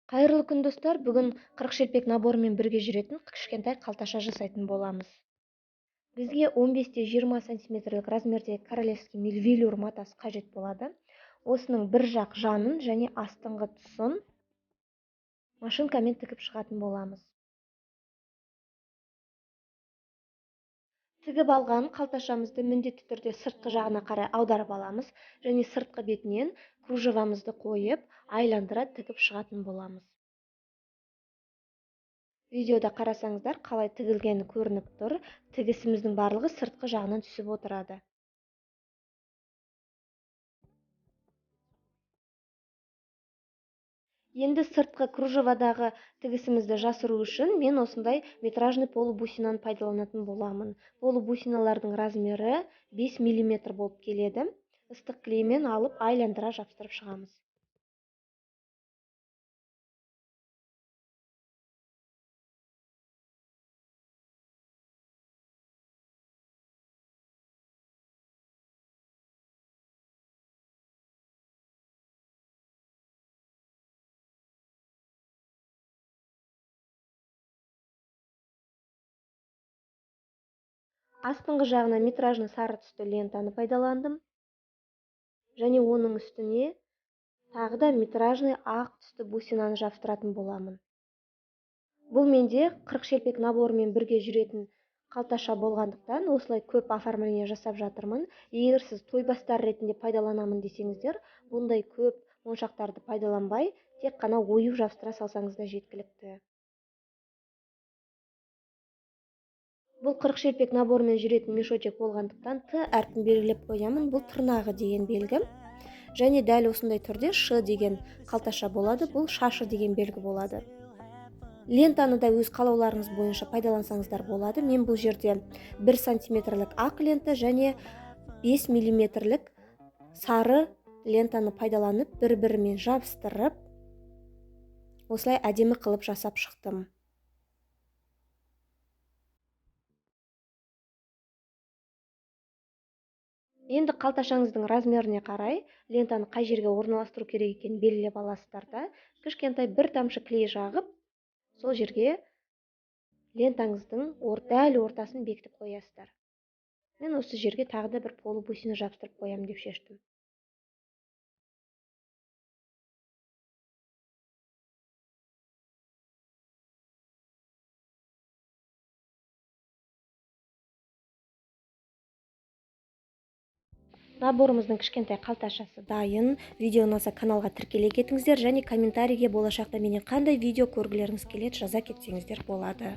Қайырлы күн, достар! Бүгін 40 шелпек наборымен бірге жүретін кішкентай қалташа жасайтын боламыз. Бізге 15-те 20 сантиметрлік размердегі королевский велюр матасы қажет болады. Осының бір жақ жанын және астыңғы тұсын машинкамен тігіп шығатын боламыз. Тігіп алған қалташамызды міндетті түрде сыртқы жағына қарай аударып аламыз және сыртқы бетінен кружевамызды қойып, айландыра тігіп шығатын боламыз. Видеода қарасаңыздар, қалай тігілгені көрініп тұр. Тігісіміздің барлығы сыртқы жағынан түсіп отырады. Енді сыртқы кружевадағы тігісімізді жасыру үшін мен осындай метражный полубусинаны пайдаланатын боламын. Полубусиналардың размері 5 миллиметр болып келеді. Ыстық клеймен алып айландыра жабыстырып шығамыз. Астыңғы жағына метражный сары түсті лентаны пайдаландым. Және оның үстіне тағы да метражный ақ түсті бусинаны жабыстыратын боламын. Бұл менде 40 шелпек наборымен бірге жүретін қалташа болғандықтан осылай көп оформление жасап жатырмын. Егер сіз тойбастар ретінде пайдаланамын десеңіздер, бұндай көп моншақтарды пайдаланбай, тек қана ою жабыстыра салсаңыз да жеткілікті. Бұл 40 шелпек наборымен жүретін мешочек болғандықтан Т әрпін белгілеп қоямын. Бұл тырнағы деген белгі. Және дәл осындай түрде Ш деген қалташа болады. Бұл шашы деген белгі болады. Лентаны да өз қалауларыңыз бойынша пайдалансаңыздар болады. Мен бұл жерде 1 сантиметрлік ақ лента және 5 миллиметрлік сары лентаны пайдаланып, бір-бірімен жабыстырып, осылай әдемі қылып жасап шықтым. Енді қалташаңыздың размеріне қарай лентаны қай жерге орналастыру керек екенін белгілеп аласыздар да, кішкентай бір тамшы клей жағып, сол жерге лентаңыздың дәл ортасын бекітіп қоясыздар. Мен осы жерге тағы да бір полубусина жабыстырып қоямын деп шештім. Наборымыздың кішкентай қалташасы дайын. Видео ұнаса каналға тіркеле кетіңіздер және комментарийге болашақта менен қандай видео көргілеріңіз келеді жаза кетсеңіздер болады.